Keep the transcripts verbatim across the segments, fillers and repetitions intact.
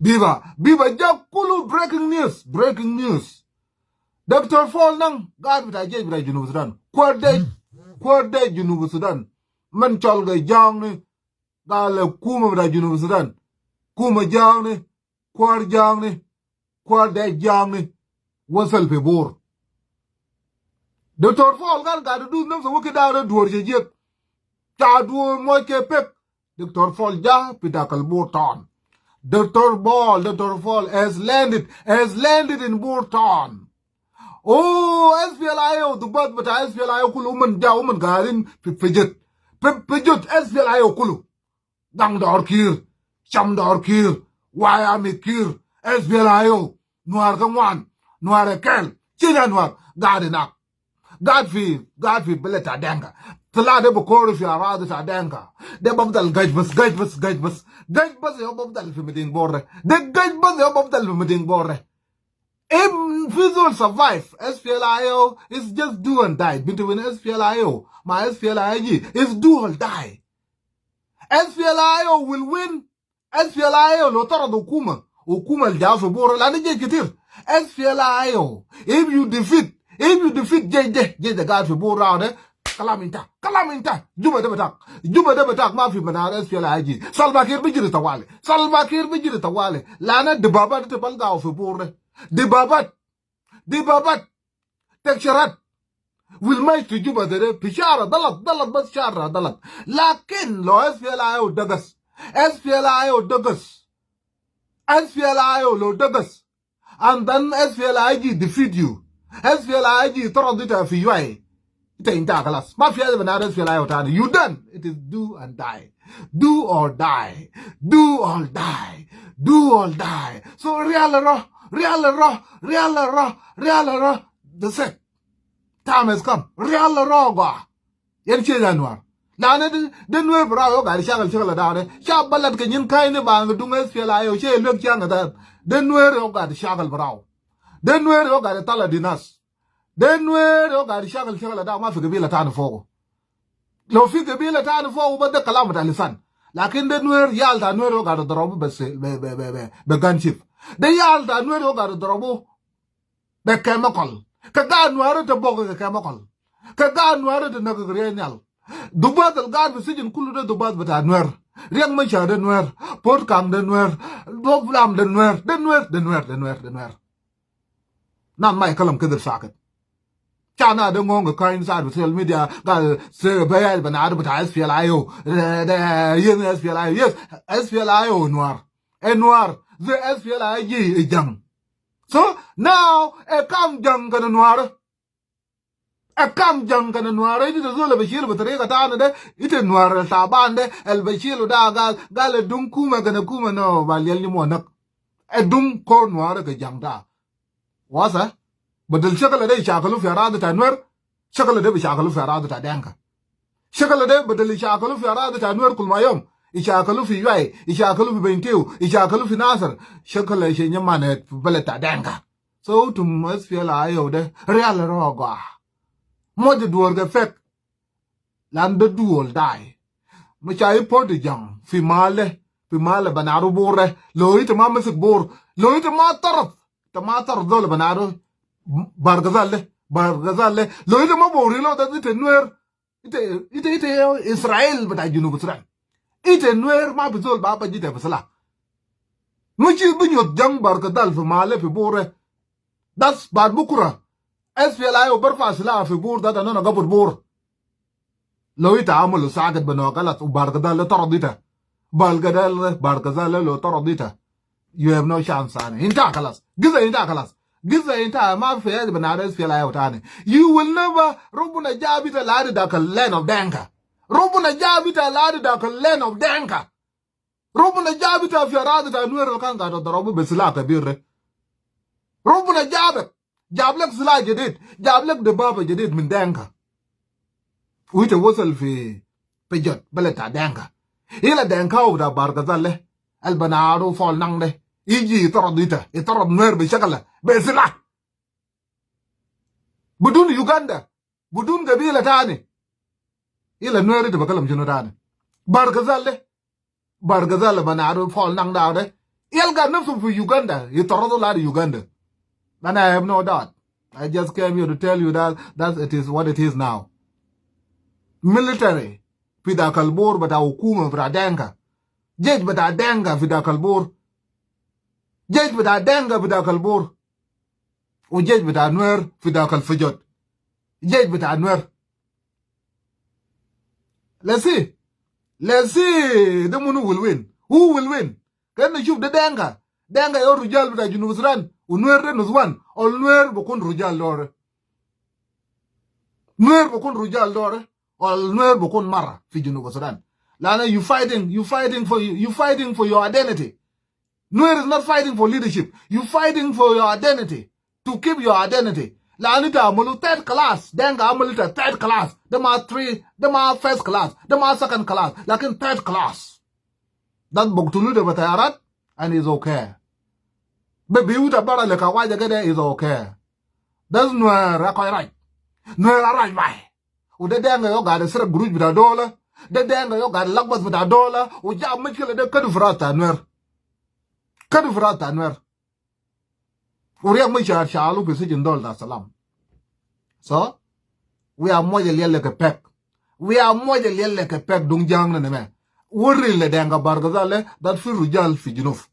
Biba, Biba, ja kulu breaking news, breaking news. Doktor Paul Nang, gaid bita jesh bita Junub Sudan. Kwar de, kwar de Junub Sudan. Man chol ga jang ni, gal kuma bita Junub Sudan. Kuma jang ni, kwar jang ni, kwar de jang ni. Wasal fi Bor. Doktor Paul kan gaid du nafsa wiki da da duwar shejek. Cha duwar mo ke pek. Doktor Paul ja fi dakal Bor town. Doktor Paul, Doktor Paul has landed, has landed in Bor town. Oh, S P L A I O, dubat bita S P L A I O kulu uman ja, uman gaidin fi, fi jet. Fi, fi jet S P L A I O kulu. Gang Dor Kiir, Sham Dor Kiir, Wayami Kiir, S P L A I O, Nuer Kangwan, Nuer Kel, China Nuer, gaid inak. Gaid fi, gaid fi beled ta Denka. Tala de bukori fi aradi ta Denka. De bafdal gaj bas, gaj bas, gaj bas. Gaj bas ya bafdal fi Madinga Bor de. De gaj bas ya bafdal fi Madinga Bor de. If fi zol survive, S P L A I O is just do and die. Between S P L A I O ma S P L A I G is do or die. S P L A I O will win. S P L A I O lo tarad hukuma, hukuma al ja fi Bor, lanu jesh ketir. S P L A I O, if you defeat, if you defeat jesh de, jesh de gaid fi Bor de, kalam inta, kalam inta. Juba de bitak, Juba de bitak, ma fi manar S P L A I G. Salva Kiir bi jiri tawali, Salva Kiir bi jiri tawali. Lanu dababat de balgau fi Bor de. Dababat, dababat. Tek sharat. Will mash to Juba de, de fi shara dalat, dalat, bas shara dalat. Lakin lo S P L A I O dagas, S P L A I O dagas, S P L A I O lo dagas, and then S P L A I G defeat you. S P L A I G tarad ita fi Y. Ita inta kalas. Ma fi haja bena S P L A I O tani. You done. It is do and die. Do or die. Do or die. Do or die. So real ro, real ro, real ro, real ro. The set. Time has come. Real ro ga. Yen shey ya Nuer. Lanu de, de Nuer bira yo gaid shakal shakal da de. Sha balad ke nyin kai ni ba ngi dung S P L A I O. Shey lwek shang da. De Nuer yo gaid shakal bira. De Nuer yo gaid tala di nas. De Nuer yo gaid shakal shakal da, ma fi gabila tani fogo. Lo fi gabila tani fogo bas de kalam ta lisan. Lakin de Nuer, yal ta Nuer yo gaid darabu bas be, be, be, be, be gunship. De yal ta Nuer yo gaid darabu be chemical. Ke gaid Nuer te bog ke chemical. Ke gaid Nuer te nag rinyal. Dubat al gaid fi sijin kulu de dubat bita Nuer. Riek Machar de Nuer. Port Kang de Nuer. Dok Lam de Nuer. De Nuer, de Nuer, de Nuer, de Nuer. Nas ma kalam kede sakit. Sha nas de ngong kai inside social media, gal se be ya bena de bita S P L A I O. De, de, yen S P L A I O. Yes, S P L A I O Nuer. E Nuer. Ze S P L A I G e jang. So, now, e kam jang kede Nuer. E kam jang kede Nuer, ita zol al bi shilu be tariga tani de, ita Nuer al taban de, al bi shilu da gal, gal e dung kuma kede kuma no, ba liel ni mo nak. E dung ko Nuer ke jang da. Wasa, badal shakal de ishakalu fi aradi ta Nuer, shakal de bi shakalu fi aradi ta Denka. Shakal de badal ishakalu fi aradi ta Nuer kul ma yom, ishakalu fi Y, ishakalu fi Bentiu, ishakalu fi Nasir, shakal shey nyaman fi beled ta Denka. So, utum S P L A I O de, real ro ga. Mo de duwar ke fek. Lanu de do or die. Mo sha i podi jang, fi male, fi male bena ru Bor de. Lo ita ma masik Bor. Lo ita ma tarad. Ita ma tarad zol bena ru Bargazal de. Bargazal de. Lo ita ma Bor lo de ita Nuer. Ita, ita, ita Israel bita Junub Sudan. Ita Nuer ma fi zol ba, ba jita fi silah. Mushi bi nyod jang Bargazal fi male fi Bor de. Das bad bukura. S P L A I O barfa silah fi Bor de, da nona gabud Bor. Lo ita amulu sakit beno galat u Bargazal le tarad ita. Bargazal, Bargazal lo tarad ita. You have no chance tani. Inta kalas. Giza inta kalas. Giza inta ma fi haja bena S P L A I O tani. You will never, Rabbuna jab ita ladi dakal land of Denka. Rabbuna jab ita ladi dakal land of Denka. Rabbuna jab ita fi aradi ta Nuer al kan gaid darabu be silah kabir de. Rabbuna jabek. Jab lek silah jadid. Jab lek debaba jadid min Denka. Wu ita wasal fi Pajot, beled ta Denka. Ila Denka u bita Bargazal de, al bena ru Paul Nang de, iji itarad ita, itarad Nuer be shakal, be silah. Bidun Uganda, bidun gabila tani. Ila Nuer ita bi kalam shunu tani? Bargazal de, Bargazal bena ru Paul Nang da de, Yalga nafsu fi Uganda, itaradu ila Uganda. And I have no doubt. I just came here to tell you that, that it is what it is now. Military fi dakal Bor bita hukuma bita Denka. Jesh bita Denka fi dakal Bor. Jesh bita Denka fi dakal Bor. Ujesh bita Nuer fi dakal Fujot. Jesh bita Nuer. Let's see. Let's see. De munu will win? Who will win? Kan nishuf de Denka. Denka yau rujal bita Junub Sudan. Unuer de nuswan. Ol Nuer bikun rujal dore. Nuer bikun rujal dore. Ol Nuer bikun mara fi Junub Sudan. Lana you fighting, you fighting for, you fighting for your identity. Nuer is not fighting for leadership. You fighting for your identity. To keep your identity. Lana ita amulu third class. Denka amulu ita third class. De ma three, de ma first class. De ma second class. Lakin third class. That buktulu de bitayarat and is okay. Be biuta bara le kawaja gede is okay. That's Nuer akoy right. Nuer akoy right. Ude Denka yau gade sere guruj bita dola. De Denka yau gade lakbas bita dola. Uja mushkila de kadu fi ras ta Nuer. Kadu fi ras ta Nuer. Uriak mushar shalu fi sijin dol ta salam. So, we are moja liel leke pek. We are moja liel leke pek dung jang na neme. Wuri le Denka Bargazal le, that fi rujal fi Junub.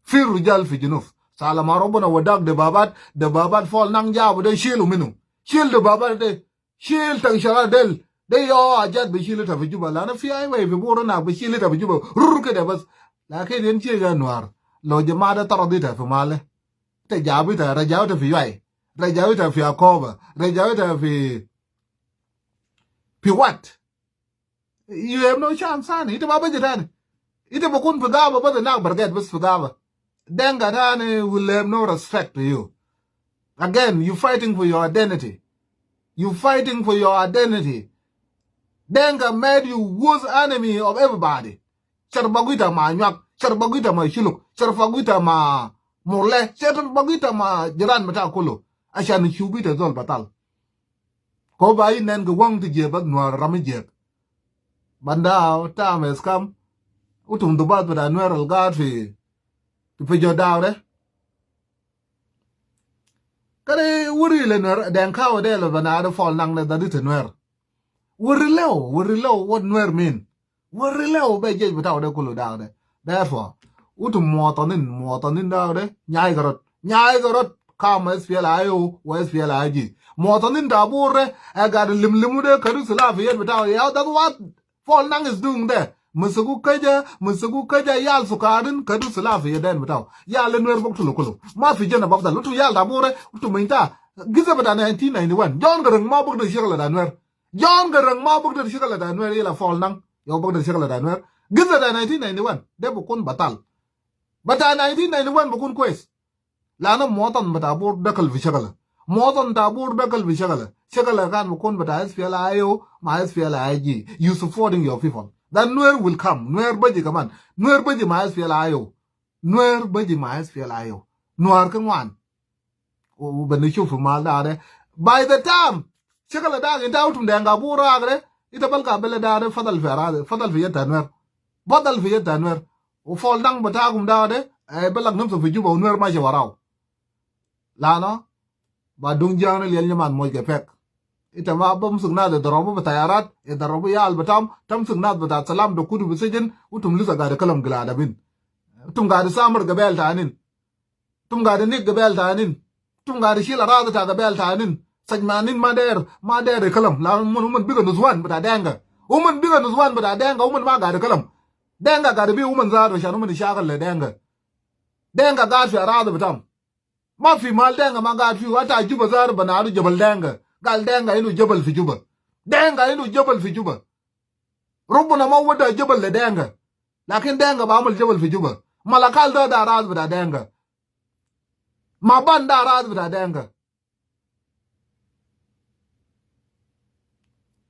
Fi rujal fi Junub. Salama Rabbuna wadak de babat, de babat fol nang jabu de shilu minu. Shil de babat de, shil tang shara del. De yau ajat bishil ita fi Juba. Lana fi highway fi Bor na bishil ita fi Juba. Rur kede bas. Lakin yen shi ja Nuer. Lo jama de taradita fi male. Te jabu ita, rajaw ita fi Yuai. Rajaw ita fi Akoba. Rajaw ita fi, fi what? You have no chance tani. Ita ma baji tani. Ita bikun fi gaba bas, na barget bas fi gaba. Denka tani will have no respect to you. Again, you fighting for your identity. You fighting for your identity. Denka made you worst enemy of everybody. Sharbagu ita ma Anyuak, sharbagu ita ma Shuluk, sharbagu ita ma Murle, sharbagu ita ma jiran bita kulu. Ashan yishufu ita zol batal. Ko ba inen ke wang ti jebak Nuer rami jek. Banda time has come. Utum dubat bita Nuer al gad fi, fi Fujot daw de. Kede wuri le Nuer, Denka wade le bana de fol nang de dadi te Nuer. Wuri lew, wuri lew what Nuer mean. Wuri lew be jesh bita wade kulu daw de. Therefore, utum muwatanin, muwatanin daw de, nyai garot. Nyai garot, kam S P L A I O, wa S P L A I G. Muwatanin ta Bor de, e gad lim limu de, kadu sila fi yed bita, ya, that's what Fol Nang is doing there. Masugu kaja, masugu kaja yal sukarin kadu sila fi yeden bitau. Yal Nuer buktulu kulu. Ma fi jana bafdal. Utu yal ta Bor de, utu minta. Giza bita nineteen ninety-one. John Garang ma bukdar shakal ta Nuer. John Garang ma bukdar shakal ta Nuer ila Fol Nang. Yau bukdar shakal ta Nuer. Giza ta nineteen ninety-one. De bukun batal. Bita nineteen ninety-one bukun kwes. Lanu muwatan bita Bor dakal fi shakala. Muwatan ta Bor dakal fi shakala. Shakala kan bikun bita S P L A I O ma S P L A I G. You supporting your people. Then Nuer will come. Nuer baji kaman. Nuer baji ma S P L A I O. Nuer baji ma S P L A I O. Nuer kan wan. U, u bani shuf mal da de. By the time shakala da inta utum Denka Bor agre, ita balga bele da de fadal fi arade, fadal fi yed ta Nuer. Fadal fi yed ta Nuer. U Fol Nang bitakum da de, e, belak namsu fi Juba u Nuer mashi warau. Lanu, ba dung jang na liel nyaman moj ke pek. Ita ma bamsuk nas de darabu bita yarat, e darabu yal bitam, tamsuk nas bita salam de kutu bi sijin, utum lisa gade kalam gila da bin. Utum gade samar gabel tanin. Tum gade nik gabel tanin. Tum gade shil arada ta gabel tanin. Sajmanin ma der, ma der kalam. La uman, uman biga nuswan bita Denka. Uman biga nuswan bita Denka, uman ma gade kalam. Denka gade bi uman zatu, shan uman shakal le Denka. Denka gade fi arada bitam. Ma fi mal Denka ma gade fi, wata Juba zatu banaru jabal Denka. Gal Denka indu jabal fi Juba. Denka indu jabal fi Juba. Rabbuna ma wada jabal le Denka. Lakin Denka ba amal jabal fi Juba. Malakal da, da arada bita Denka. Maban da arada bita Denka.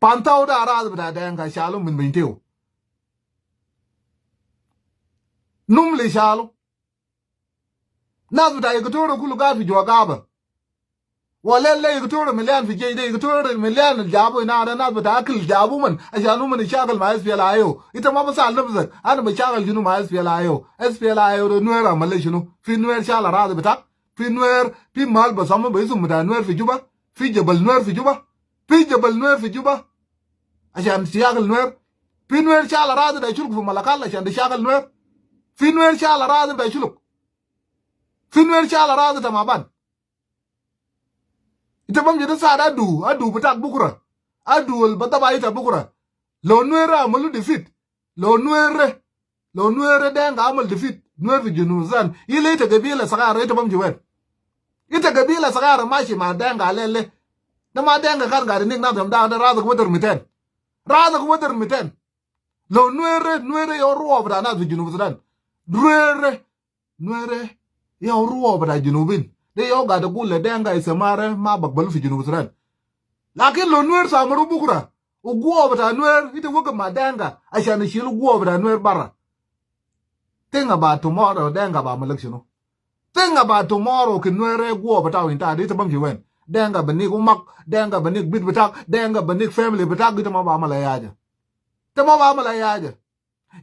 Pantau da arada bita Denka, shalu min Bentiu. Nimule shalu. Nas bita Equatoria kulu gade fi jua gaba. Wala le Equatorial Malian fi jesh de, Equatorial Malian al jabu ina de nas bita akil jabu uman, ashan uman ishakal ma SPLA-IO. Ita ma basal nafsak, ana bashakal shunu ma SPLA-IO? SPLA-IO de Nuer amale shunu? Fi Nuer shal aradi bitak? Fi Nuer, fi mahal basammu be isum bita Nuer fi Juba? Fi Jabal Nuer fi Juba? Fi Jabal Nuer fi Juba? Ashan tishakal Nuer? Fi Nuer shal aradi ta Shuluk fi Malakal ashan tishakal Nuer? Fi Nuer shal aradi ta Shuluk? Fi Nuer shal aradi ta Maban? Ita bamshi de saad adu, adu bitak bukra. Adu al badaba ita bukra. Lo Nuer amalu defeat. Lo Nuer, lo Nuer Denka amal defeat Nuer fi Junub Sudan. Ila ita gabila sagara, ita bamshi wen? Ita gabila sagara mashi ma Denka lele. De ma Denka kan gari nik nas yom da, de radak wadar miten. Radak wadar miten. Lo Nuer, Nuer ya ruwa bita nas fi Junub Sudan. Nuer, Nuer ya ruwa bita Junubin. De ya gade gul le Denka istamar ma bakbalu fi Junub Sudan. Lakin lo Nuer samaru bukra, u guwa bita Nuer, ita wagif ma Denka ashan ishil guwa bita Nuer bara. Think about tomorrow, Denka bi amal lek shunu? Think about tomorrow, kin Nuer guwa bitau inta, ita bamshi wen? Denka bi nik umak, Denka bi nik bit bitak, Denka bi nik family bitak, ita ma bi amal ai haja. Ita ma bi amal ai haja.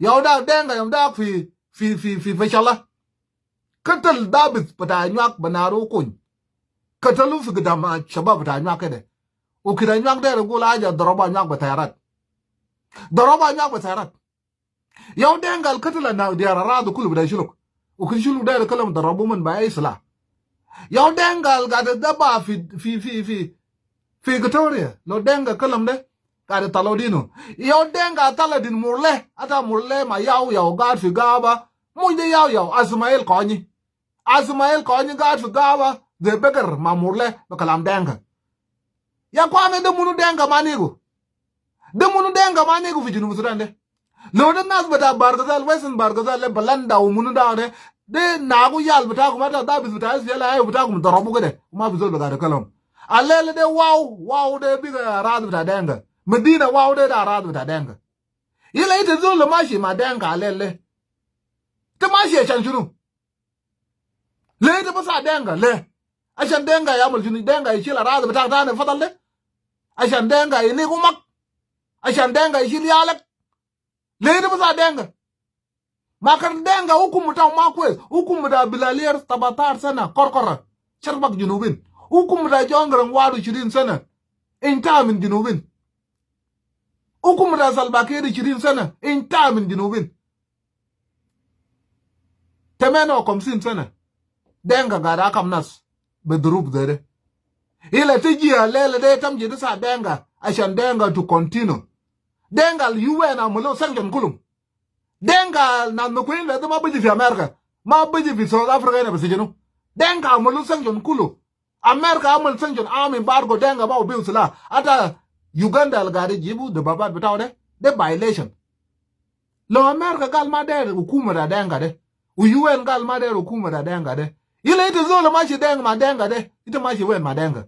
Yau da Denka yom da fi, fi, fi, fi, fi shala. Katal dabit bita Anyuak bi naru kuny. Katalu fi gidam shabab bita Anyuak kede. U kede Anyuak der gul haja, darabu Anyuak bi tayarat. Darabu Anyuak bi tayarat. Yau Denka al katal nas Deir Aradi kulu bita Shuluk. U kin Shuluk der kalam darabu uman bi ai silah. Yau Denka al gade daba fi, fi, fi, fi, fi Equatoria. Lo Denka kalam de, gade talu dinu. Yau Denka tala din Murle, ata Murle ma Yau Yau gad fi gaba. Mush de Yau Yau, Ismail Konyi. Ismail Konyi gad fi gaba, de beker ma Murle, be kalam Denka. Ya kwana, de munu Denka ma nigu? De munu Denka ma nigu fi Junub Sudan de? Lo de nas bita Bahr el Ghazal, Western Bahr el Ghazal le, Balanda u munu da de, de nagu yal bitakum ata dabit bita SPLA-IO bitakum darabu kede, ma fi zol bi gade kalam. Alele de Wau, Wau de biga aradi bita Denka. Medina Wau de, de aradi bita Denka. Ila ita zol mashi ma Denka alele. Ita mashi ashan shunu? Le ita basa Denka, le? Ashan Denka ya amal shunu? Denka ishil aradi bitak tani fadal de? Ashan Denka inik umak? Ashan Denka ishil yalek? Le ita basa Denka? Ma kan Denka hukum bitau ma kwes, hukum bita Bilalier tabatar sana, korkora, sharbak Junubin. Hukum bita John Garang wahid wa ishirin sana, inta min Junubin. Hukum bita Salva Kiir ishirin sana, inta min Junubin. Tamanin wa khamsin sana, Denka gad akam nas be duruf zede. Ila tiji alele de tamshi de sa Denka, ashan Denka to continue. Denka al U N amalu sanction kulum. Denka al nas makwin le de ma biji fi America, ma biji fi South Africa hina bi sijinu. Denka amalu sanction kulu. America amal sanction, arm embargo, Denka ma bi biu silah. Ata Uganda al gade jibu dababat bitau de, de violation. Lo America gal ma der hukuma ta Denka de, u U N gal ma der hukuma ta Denka de, ila ita zol mashi Denka ma Denka de, ita mashi wen ma Denka?